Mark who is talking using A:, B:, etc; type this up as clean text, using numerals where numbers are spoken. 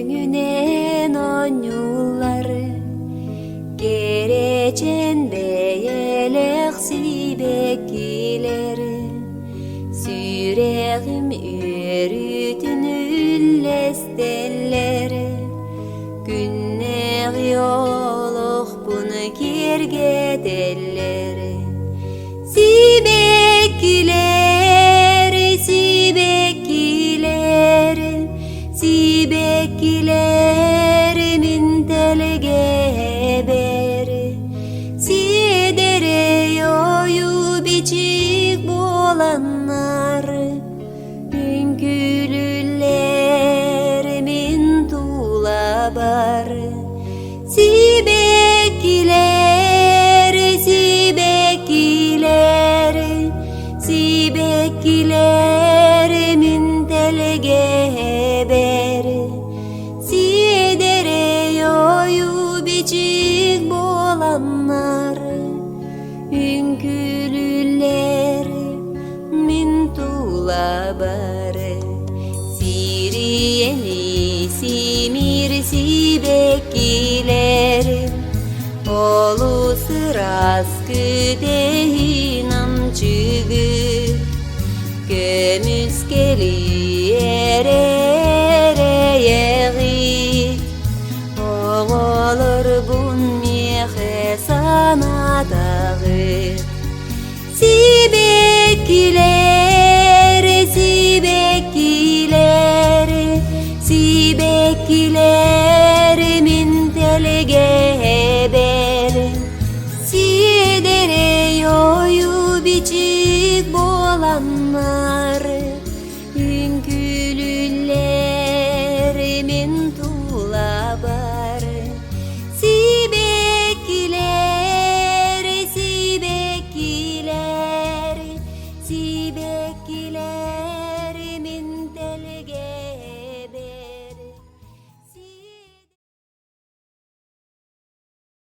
A: Өҥүнэн оонньууллар, кэрэчээн бэйэлээх сибэккилэр, сүрэҕим үөрүүтүн үллэстэллэр, күннээҕи олохпун киэргэтэллэр. Сибэккилэр, сибэккилэр, сибэккилэр мин тэлгэһэбэр, сиэдэрэй ойуу бичик буоланнар, үҥкүүлүүллэр мин тулабар. Сибэккилэр, сибэккилэр, сибэккилэр мин тэлгэһэбэр, сиэдэрэй ойуу бичик буоланнар, үҥкүүлүүллэр мин тулабар. Сириэни симир сибэккилэр, олус ыраас күтэһин амчыгы, көмүскэли эрэйэҕит, оҕолорбун миэхэ санаатаҕыт. Сибэккилэр, сибэккилэр, сибэккилэр мин тэлгэһэбэр, сиэдэрэй ойуу бичик буоланнар.